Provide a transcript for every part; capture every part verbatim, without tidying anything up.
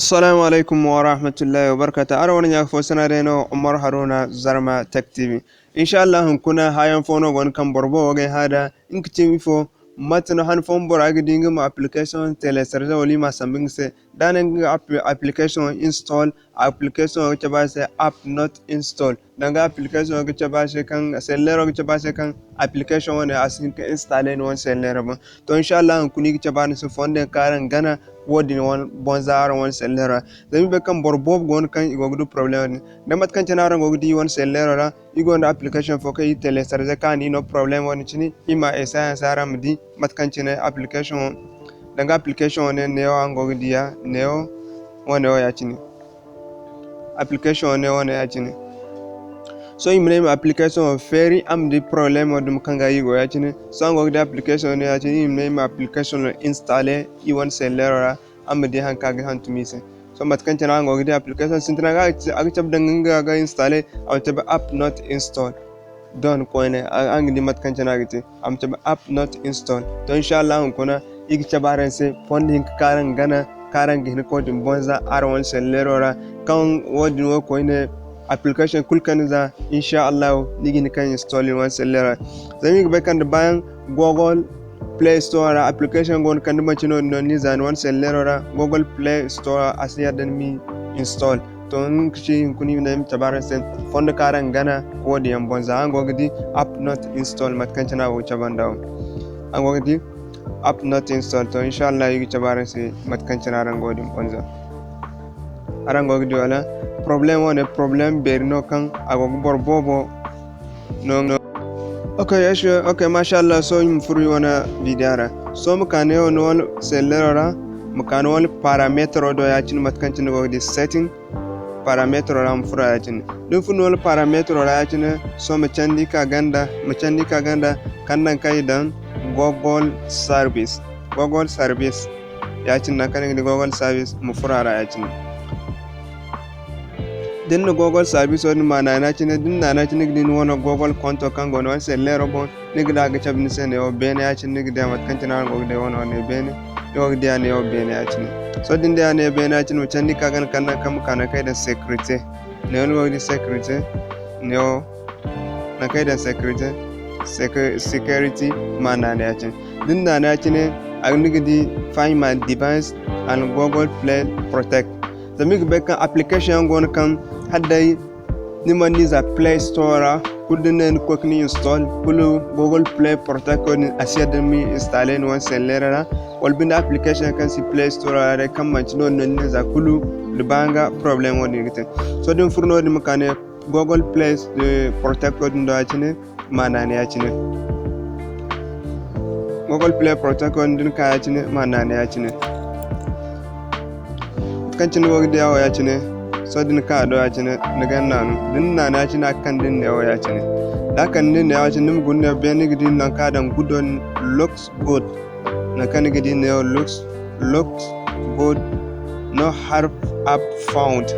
Assalamu alaikum wa rahmatullahi wa barakatuh. Araŋ wane ɲa fo sanaarey no, Umar Haruna, Zarma Tech T V. Insha Allah, hunkuna haayaŋ fo no go no kaŋ boro boobo ga ay hã nd'a, nga ga ti ifo, mate no han fooyaŋ bora ga di nga ma application télécharger wala i ma a sambu nga se. Da a ne nga ga app-, application install, application wo ga cabe a se app not install. Danga application wo ga cabe a se kaŋ, selleero ga cabe a se kaŋ application wane a si hin ka installer ni wane selleero boŋ. To, insha Allah, hunkuna i ga cabe araŋ se fondo yaŋ kaŋ araŋ gana wo-din wane boŋ za araŋ wane selleero ra. Zama i bay kaŋ boro boobo go no kaŋ i go ga du problème din. Da mate kaŋ cine araŋ go ga di i wane selleero ra, i gonda application fo kaŋ i télécharger ka ni no problème wo-din cine, i ma essayer se araŋ ma di mate kaŋ cine application wo. Danga application wo ne, neewo araŋ go ga di ya, neewo wane wo ya-cine. Application wo ne, wane ya-cine. Sohõ i ma ne i ma application wo feeri, a ma di problème wo dumi kaŋ ga i go ya-cine. Sohõ araŋ go ga di application wo ne ya-cine, i ma ne i ma application wo installer i wane selleero ra, a ma di haŋ kaŋ a ga hantum i se. Sohõ mate kaŋ cine araŋ go ga di application sintina ga a ga cabe danga nga ga installer, a ma cabe app not install. Don koyne, a, araŋ ga di mate kaŋ cine a ga te. A ma cabe app not install. To, insha Allah, hunkuna i ga cabe araŋ se fondo hinka kaŋ araŋ gana, kaŋ araŋ ga hin ka wo-din boŋ za araŋ wane selleero ra. Kaŋ wo-din wo koyne, application kulu kaŋ ni za, insha Allah, ni ga hin ka install ni wane selleero ra. Zama i ga bay kaŋ da baayaŋ Google Play Store ra application go no kaŋ da manti no-din no ni za ni wane selleero ra, Google Play Store a si yadda ni ma install. To, nga ga ci hunkuna i ma ne i ma cabe araŋ se fondo kaŋ araŋ gana wo-din yaŋ boŋ za araŋ go ga di app not install mate kaŋ cine a go ga cabe nd'a wo. Araŋ go ga di app not install. To, insha Allah, i ga cabe araŋ se mate kaŋ cine araŋ go ga di boŋ za. Araŋ go ga di wala? Problème wo ne, problème beeri no kaŋ a go ga boro boobo no, no. Ok, yes, ok, masha Allah, sohõ i ma furo i wane video ra. Sohõ ma ka neewo ni wane selleero ra, ma ka ni wane parametro do ya-cine mate kaŋ cine ni go ga di setting. Parametro ra ma furo ya-cine. Da ni furo ni wane parametro ra ya-cine, sohõ ma candi ka ganda, ma candi ka ganda, kaŋ naŋ kaŋ i daŋ Google Service. Google Service. Ya-cine naŋ kaŋ ni ga di Google Service, ma furo a ra ya-cine. Da ni na Google Service wo din ma naana cine, da ni naana cine, ni ga di ni wane Google konto kaŋ go ni wane selleero boŋ, ni ga di a ga cabe ni se neewo beene ya-cine, ni ga di a mate kaŋ cine araŋ go ga di wano ne beene, ni go ga di a neewo beene ya-cine. Sohõ da ni di a neewo beene ya-cine, ma candi ka gana kaŋ naŋ kaŋ ma ka naŋ kaŋ i daŋ sécurité. Neewo ni go ga di sécurité, neewo naŋ kaŋ i daŋ sécurité, sécu-, security ma naana ya-cine. Da ni naana ya-cine, a ga, ni ga di Find My Device and Google Play Protect. Zama i ga bay kaŋ application yaŋ go no kaŋ hala day ni mana ni za Play Store ra, kulu da ni ne ni koy ka ni install, kulu Google Play Protect wo-din a si yadda ni ma installer ni wane selleero ra, wala binde application yaŋ kaŋ si Play Store ra day kaŋ manti no-din no ni ne za kulu, da ba nga problème wo-din ga te. Sohõ da ni furo no-din ma ka ne Google Play, eh, Protect wo-din do ya-cine, ma naana ya-cine. Google Play Protocol, da ni ka ya-cine, ma naana ya-cine. Mate kaŋ cine ni go ga di a wo ya-cine, sohõ da ni ka a do ya-cine, ni ga naanu. Da ni naana ya-cine, a ga kande ni neewo ya-cine. Da a kande ni neewo ya-cine, ni ma guna neewo beene, ni ga di nangu kaŋ a daŋ good on, looks good. Nangu kaŋ ni ga di neewo looks, looks good, no harm app found.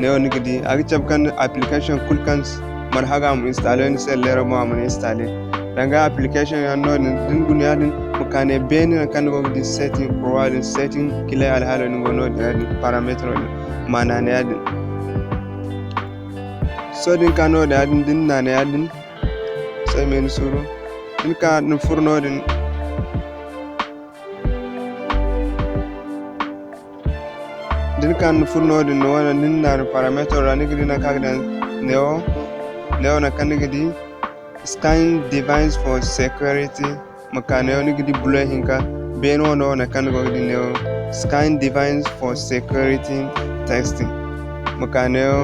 Neewo ni ga di, a ga cabe kaŋ application kulu kaŋ s-, mana haga a ma installe ni selleero boŋ, a mana installe. Danga application yaŋ no-din, da ni guna yaadin, ma ka ne beene nangu kaŋ ni go ga di setting pro yaadin, setting kile alhaalo ni go no-din yaadin, parametro din, ma naana yaadin. Sohõ da ni ka no-din yaadin, da ni naana yaadin, sohõ i ma ni suuru. Da ni ka ni furo no-din, da ni ka ni furo no-din, ni wane, da ni naana parametro ra, ni ga di nangu kaŋ a ga daŋ neewo, neewo nangu kaŋ ni ga di scan device for security. Ma ka neewo ni ga di bulo hinka, beene wano nangu kaŋ ni go ga di neewo scan device for security testing. Ma ka neewo,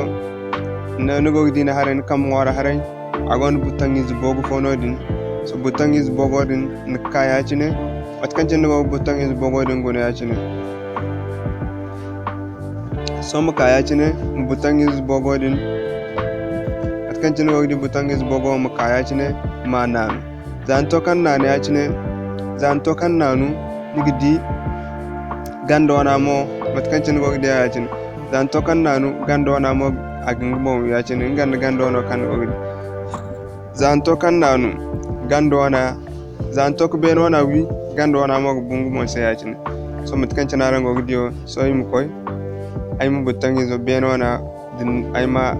neewo ni go ga di ni haray, ni kambe ŋwaaro haray. A gonda button ize boogu fo no-din. So button ize boogo din, ni ga ka ya-cine. Mate kaŋ cine ni go ga button ize boogo din guna ya-cine. Sohõ ma ka ya-cine, ma button ize boogo din. Mate kaŋ cine ni go ga di button ize boogo, ma ka ya-cine, ma naanu. Za ni to kaŋ naanu ya-cine, za ni to kaŋ naanu, ni ga di ganda wana mo, mate kaŋ cine ni go ga di a ya-cine. Za ni to kaŋ naanu, ganda wana mo, a ga nga boŋ wi ya-cine, nga nda ganda wano kaŋ ni go ga di. Za ni to kaŋ naanu, ganda wana, za ni to ka beene wana wi, ganda wana mo ga bu nga boŋ se ya-cine. Sohõ mate kaŋ cine araŋ go ga di wo, sohõ i ma koy. ay ma button izo beene wana din ay ma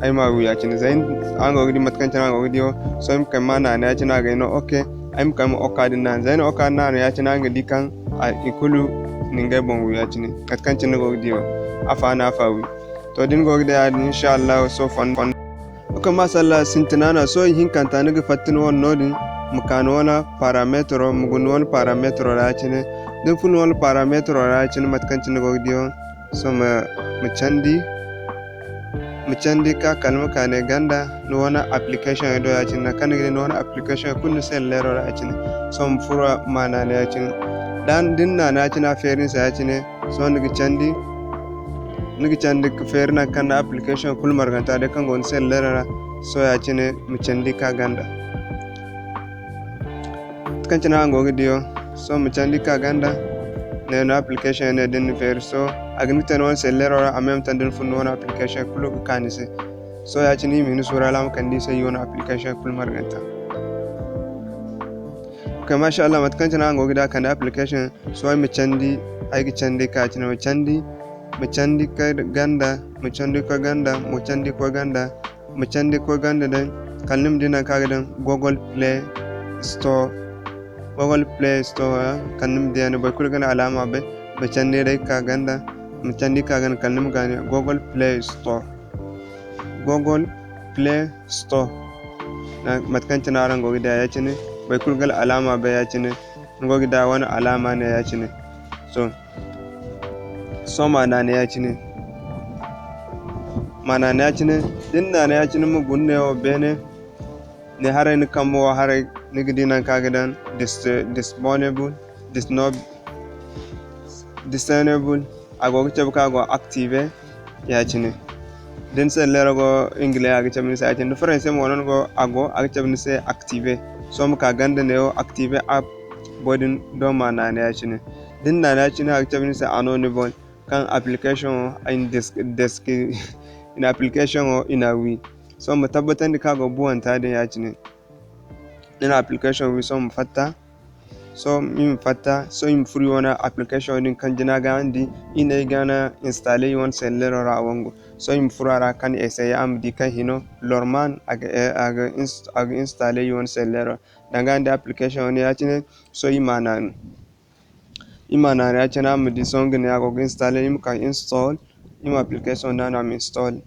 ay ma wi ya-cine. Zay araŋ go ga di mate kaŋ cine araŋ go ga di wo. Sohõ ay ma kay ma naana ya-cine a gay no. Ok, ay ma kay ma oka din naana. Zay na oka din naana ya-cine araŋ ga di kaŋ i kulu na ngey boŋ wi ya-cine. Mate kaŋ cine ni go ga di wo, afa no afa wi. To, da ni go ga di ya-din, insha Allah, sohõ fondo. Ok, mashallah, sintina no. Sohõ ihinkanta ni ga fatta ni wane no-din, ma ka ni wane parametro, ma guna ni wane parametro ra ya-cine. Da ni furo ni wane parametro ra ya-cine, mate kaŋ cine ni go ga di wo. Sohõ ma, ma candi, ma candi ka kala ma ka ne ganda ni wane application do ya-cine. Nangu kaŋ ni ga di ni wane application kulu ni se lero ra ya-cine. Sohõ ma furo ma naana ya-cine. Da ni naana ya-cine a feeri ni se ya-cine. Sohõ ni ga candi, ni ga candi ka feeri nangu kaŋ ni application kulu marganta day kaŋ go ni se lero ra. Sohõ ya-cine ma candi ka ganda. Mate kaŋ cine araŋ go ga di wo, sohõ ma candi ka ganda. Ne no application ne da ni na feeri. Sohõ a ga ni ga te ni wane se lero ra, a ma yamma taŋ da ni furo ni wane application kulu ga ka ni se. Sohõ ya-cine i ma hin suuru ra ma kande i se i wane application kulu marganta. Ok, mashallah, mate kaŋ cine araŋ go ga di a kande application. Sohõ ay ma candi, ay ga candi ka cine ma candi, ma candi ka ganda, ma candi ka ganda, ma candi ka ganda, ma candi ka ganda day, kala ni ma di nangu kaŋ a ga daŋ Google Play Store. Google Play Store ra, kala ni ma di a ne boro kulu ga ne alaama bay, ma candi day ka ganda, ma candi ka ganda, kala ni ma gane Google Play Store. Google Play Store. Mate kaŋ cine araŋ go ga di a ya-cine, boro kulu ga alaama bay ya-cine. Ni go ga di a wane alaama ne ya-cine. Sohõ, sohõ ma naana ya-cine. Ma naana ya-cine, da ni naana ya-cine, ma guna ne wo beene. Ne haray ni kambe wo haray, ni ga di nangu kaŋ a ga daŋ dis-, disponible, disnob-, disable. A go ga cabe kaŋ a go active ya-cine. Da ni se lero go English, a ga cabe ni se ya-cine. Da Français mo no ni go, a go, a ga cabe ni se active. Sohõ ma ka ganda neewo, active app, boro din do ma naana ya-cine. Da ni naana ya-cine, a ga cabe ni se anonymous, kaŋ application wo, i na desk-, desk-, i na application wo, i na wi. Sohõ ma tabbatandi kaŋ a go buwanta din ya-cine. Ni na application wi, sohõ ma fatta. Sohõ i ma fatta, sohõ i ma furo i wane application din kaŋ jina ga araŋ di, i ne ay ga na installe i wane se lero ra a wangu. Sohõ i ma furo a ra kaŋ essayer, a ma di kaŋ hino normal a ga, a ga ins-, a ga installe i wane se lero ra. Danga araŋ di application wane ya-cine, sohõ i ma naanu. I ma naanu ya-cine, araŋ ma di sohõ nga ne a go ga installe, i ma ka install, i ma application naanu a ma install.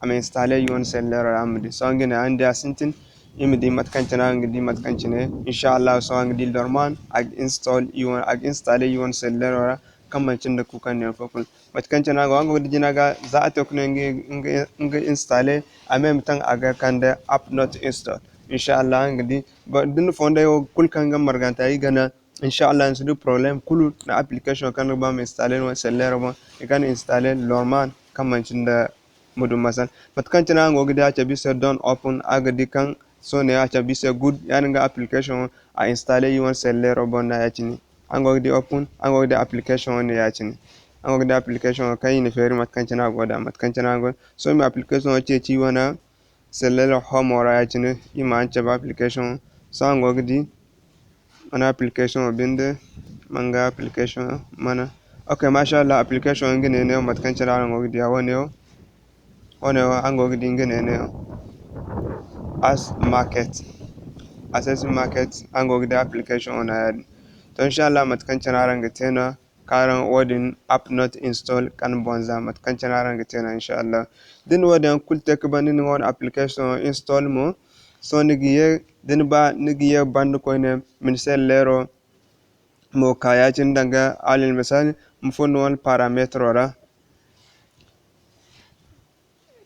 A ma installe i wane se lero ra, araŋ ma di. Sohõ nga ne araŋ di a sintin, i ma di mate kaŋ cine araŋ ga di mate kaŋ cine. Insha Allah, sohõ araŋ ga di normal, a ga install i wane, a ga installe i wane se lero ra, kaŋ manci nda kuukandiyaŋ fo kulu. Mate kaŋ cine araŋ go, araŋ go ga di jina ga, za a te ka ne nga, nga, nga installe, a ma ay ma taŋ a ga kande app not install. Insha Allah, araŋ ga di, ba, da ni fondo wo kulu kaŋ ga marganta, i ga naŋ, insha Allah, ni si du problème kulu nda application kaŋ ni ga ba ma installe ni wane se lero boŋ. I ga ni installe normal kaŋ manci nda ma du masal. Mate kaŋ cine araŋ go ga di a cabe i se done open, a ga di kaŋ sohõ ne a cabe i se good, ya-din ga application wo a installe i wane se lero boŋ nda ya-cine. Araŋ go ga di open, araŋ go ga di application wo ne ya-cine. Araŋ go ga di application wo kaŋ i na feeri mate kaŋ cine a go da, mate kaŋ cine a go. Sohõ i ma application wo ceeci i wane se lero home ra ya-cine, i ma a cabe application wo. Sohõ araŋ go ga di, mana application wo binde, manga application mana. Ok, masha Allah, application nga ne, ne wo mate kaŋ cine araŋ go ga di a wane wo. Wane wo, araŋ go ga di nga ne, ne wo. As market. As market, araŋ go ga di application wo na ya-din. To, insha Allah, mate kaŋ cine araŋ ga te no, kaŋ araŋ wo-din app not install kaŋ boŋ za mate kaŋ cine araŋ ga te no, insha Allah. Da ni wo-din yaŋ kulu te ka ban, da ni wane application install mo, sohõ ni ga ye, da ni ba, ni ga ye banda koyne, ma ni se lero mo ka ya-cine danga, alal misali, ma furo ni wane parametro ra.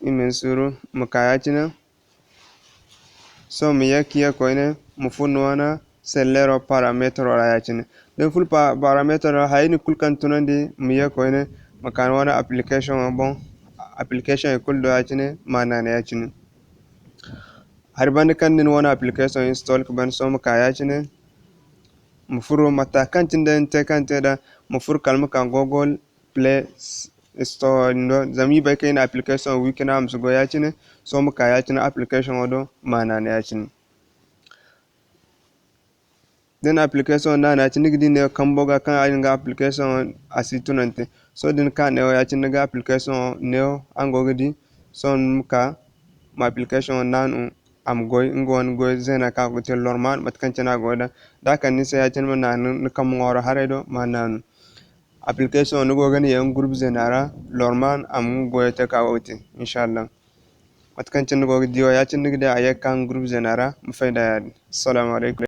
I ma ni suuru, ma ka ya-cine. Sohõ ma ye ka ye koyne, ma furo ni wane se lero parametro ra ya-cine. Da ni furo pa-, parametro ra, hayey din kulu kaŋ tunandi, ma ye koyne, ma ka ni wane application wo boŋ, application kulu do ya-cine, ma naana ya-cine. Hari banda kaŋ ni na ni wane application install ka ban, sohõ ma ka ya-cine, ma furo mate kaŋ cine day ni te kaŋ ni te da, ma furo kala ma ka Google Play Store do. Zama i bay kaŋ i na application wi ka ne a ma si goy ya-cine, sohõ ma ka ya-cine application wo do, ma naana ya-cine. Da ni application naanu ya-cine ni ga di neewo kambo ga kaŋ a ga application a si tunante. Sohõ da ni ka neewo ya-cine ni ga application neewo araŋ go ga di. Sohõ ni ma ka ma application naanu a ma goy nga wane goy zeena kaŋ a go ga te normal mate kaŋ cine a go ga daŋ. Da a kande ni se ya-cine ma naanu ni kambe ŋwaaro haray do ma naanu. Application ni go ga ni ye nga groupe zeena ra normal a ma nga goyo te ka go ga te inshallah. Mate kaŋ cine ni go ga di wo ya-cine ni ga di a ye ga ka nga groupe zeena ra ma fay da yaadin. Assalamu alaykum.